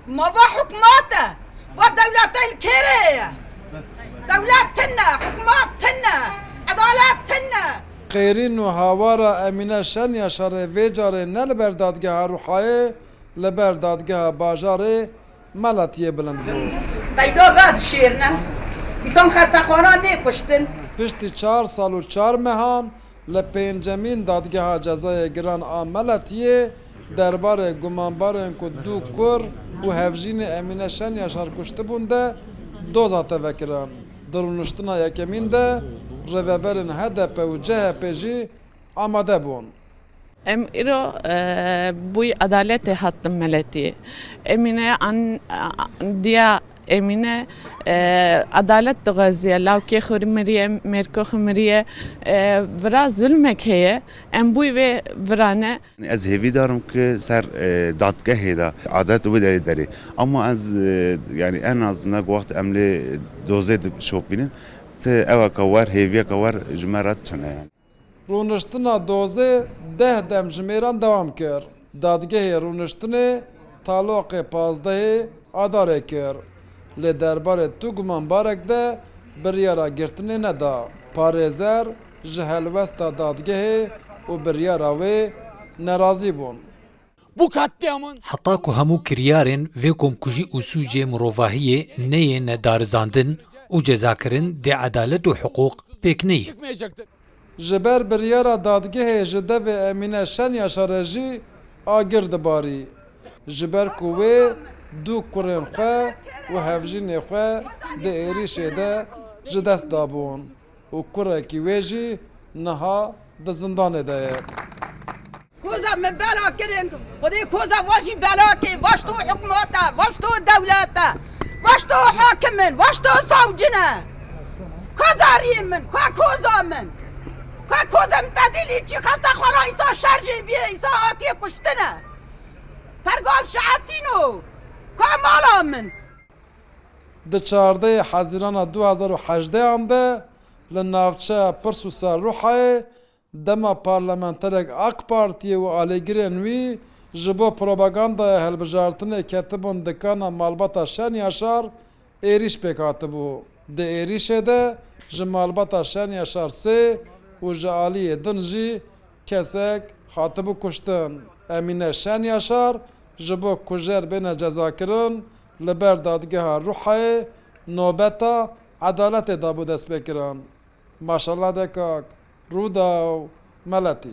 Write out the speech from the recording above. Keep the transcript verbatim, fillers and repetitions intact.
Ma va hikûmet e, va dewlete li kêrê ye. Dewlet tune, hikûmet tune, edalet tune. Qêrîn û hawara Emîne Şenyaşarê vê carê ne li ber dadgeha Rûhayê, li ber dadgeha bajarê Meletiyê bilind bû. Qeyda ve dişêrine. Îsan xestexwana nê kuştin. Piştî çar sal û çar mehan li pêncemîn Dadgeha Cezayê Giran a Meletiyê derbarê gumanbarên ku du kur û hevjînê Emîne Şenyaşar kuştibûn de doza teve kirin. Di rûniştina yekemîn de rêveberên H D P û C H P jî amade bûn. Em îro, e, bûy edaletê hatin Meletiyê. Emîne an, a, diya Emîne, e, edalet dixwaziye, lawkê xwe miriye, mêrko xwe miriye, e, vira zulmek heye. Em bûy vê virane. Ez hêvîdar im ku ser, e, dadgehê de edalet wê derê derê. Ama ez, e, yani en azından ku wext em lê dozê dişopînin, ti eweka wer, hêviyeka wer ji me re tune yani. Rûniştina dozê deh demjimêran dewam kir. Dadgehê rûniştinê taloqê pazdehê Adarê kir. Lê derbarê tu gumanbarek de biryara girtinê neda. Parêzer ji helwesta dadgehê û biryara wê nerazî bûn. Bu katliamın Heta ku hemû kiryarên vê komkujî û sûcê mirovahiyê neyêne darizandin û cezakirin, dê edalet û hiqûq pêk neyê. Çıkmayacaktır. Ji ber biryara dadgehê ji devê Emîne Şenyaşarê jî agir dibarî. Ji ber ku wê du kurên xwe û hevjînê xwe di êrîşê de ji dest dabûn û kurekî wê jî niha di zindanê de ye. Koza min bela kirin, Xwedê koza va jî bela kê, va ji to hikûmet e, va ji to dewlet e, va ji to hakim in, va ji to sawcin e. Ka zariyê min, ka koza min, ka koza min te dîlî çi xeste xwe ra îsa şer jê bîye, îsa hatiye kuştine. Pergal şietîno, ka mala min. Di çardehê Hezîrana du hezar û hejdehan de li navçeya Pirsûsa Rûhayê dema parlamenterek AK Partiyê û alîgirên wî ji bo propagandaya hilbijartinê ketibûn dikana malbata Şenyaşar, êrîş pêk hatibû. Di êrîşê de ji malbata Şenyaşar sê û ji aliyê din jî kesek hatibû kuştin. Emîne Şenyaşar ji bo ku jer bêne cezakirin, li ber dadgeha Rûhayê nobeta edaletê dabû destpêkirin. Maşallah de kak, Rûdaw, Meletî.